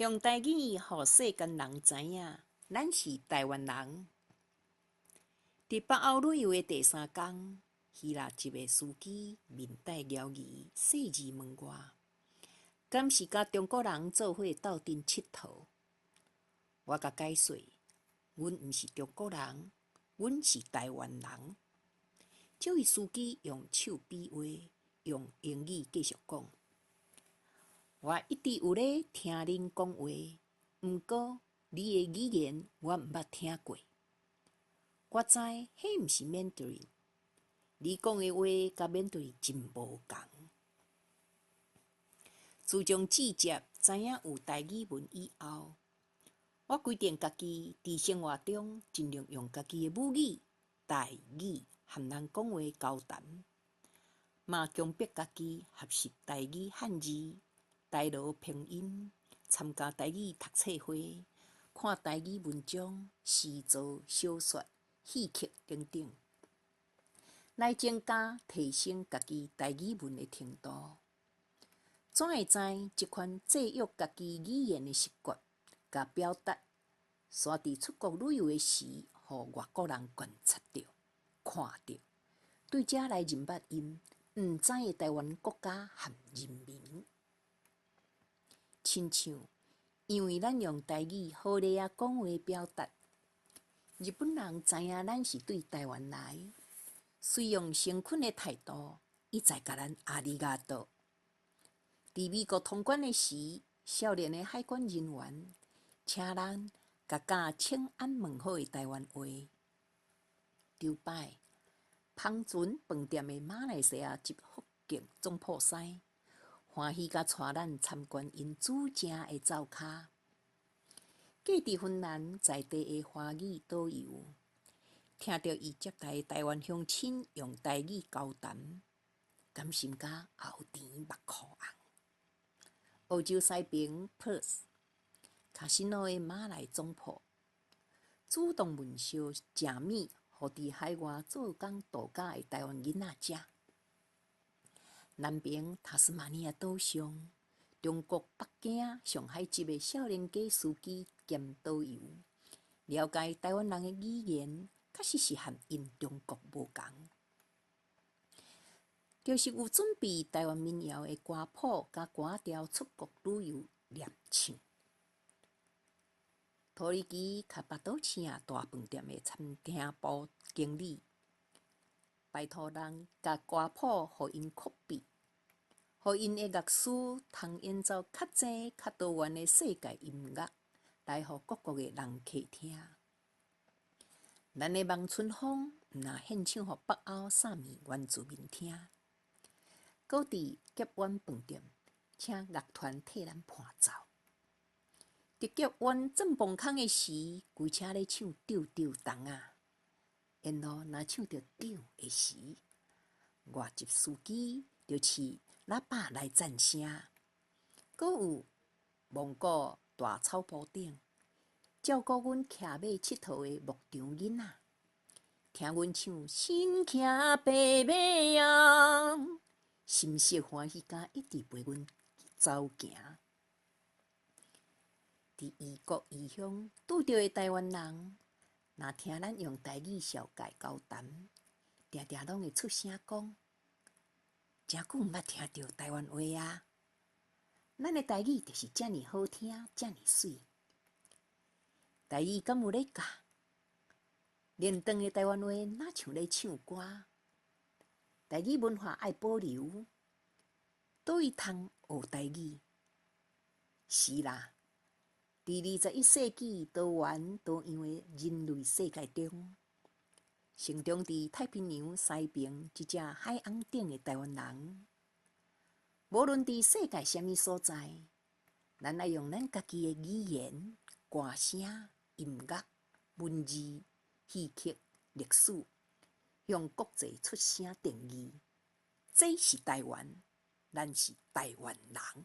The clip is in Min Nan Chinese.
用台語予世間人知影，咱是台灣人。佇北歐旅遊的第三工，希臘籍的司機面帶猶疑，細膩問我：敢是佮中國人做伙鬥陣𨑨迌？我共解說，阮毋是中國人，阮是台灣人。這位司機用手比劃，用英語繼續講：我一直有咧聽恁講話，毋過你的語言我毋捌聽過。我知彼毋是 Mandarin，你講的話佮 Mandarin 真無仝。自從志接知影有台語文以後，我規定家己佇生活中盡量用家己的母語台語和人講話交談，嘛強迫家己學習台語漢字、台羅拼音，參加台語讀冊會，看台語文章、詩作、小說、戲曲等等，來增加提升家己台語文的程度。怎會知這款制約家己語言的習慣佮表達，煞佇出國旅遊的時，予外國人觀察著、看著，對遮來認捌𪜶毋知的台灣國家和人民。親像因為咱用台語好禮仔講話表達，日本人知影咱是對台灣來，雖用誠懇的態度，一再共咱ありがとう。佇美國通關的時，少年的海關人員請咱共教請安問好的台灣話。頂擺，芳醇飯店的馬來西亞籍福建總鋪師，歡喜共帶咱參觀𪜶煮食的灶跤。嫁佇芬蘭在地的華語導遊，聽著伊接待的台灣鄉親用台語交談，甘心甲喉甜目箍紅。澳洲西爿 Perth 卡西諾的馬來總鋪，主動問相食物，予佇海外做工度假的台灣囡仔食。南爿塔斯馬尼亞島上，中國北京、上海籍的少年家司機兼導遊，了解台灣人的語言，確實是和𪜶中國無仝。就是有準備台灣民謠的歌譜佮歌調出國旅遊念唱。土耳其卡巴多市仔大飯店的餐廳部經理，拜託人共歌譜予𪜶 copy，予𪜶的樂師通演奏較濟較多元的世界音樂，來予各國的人客聽。咱的望春風毋若獻唱予北歐薩米原住民聽，閣佇峽灣飯店請樂團替咱伴奏。佇峽灣鑽磅空的時，規車咧唱丟丟筒仔，沿路若唱著丟的時，外籍司機就試喇叭來讚聲。閣有蒙古大草坡頂，照顧阮騎馬𨑨迌的牧場囡仔，聽阮唱身騎白馬啊，心色歡喜甲一直陪阮走行。佇異國異鄉拄著的台灣人，若聽咱用台語紹介交談，定定攏會出聲講：誠久毋捌聽著台灣話啊！咱的台語就是遮爾好聽，遮爾媠。台語敢有咧教？連長的台灣話若像咧唱歌？台語文化愛保留，佗位通學台語？是啦。佇21世紀多元多樣的人類世界中，成長佇太平洋西爿這隻海翁頂的台灣人，無論佇世界啥物所在，咱愛用咱家己的語言、歌聲、音樂、文字、戲曲、歷史，向國際出聲定義：這是台灣，咱是台灣人。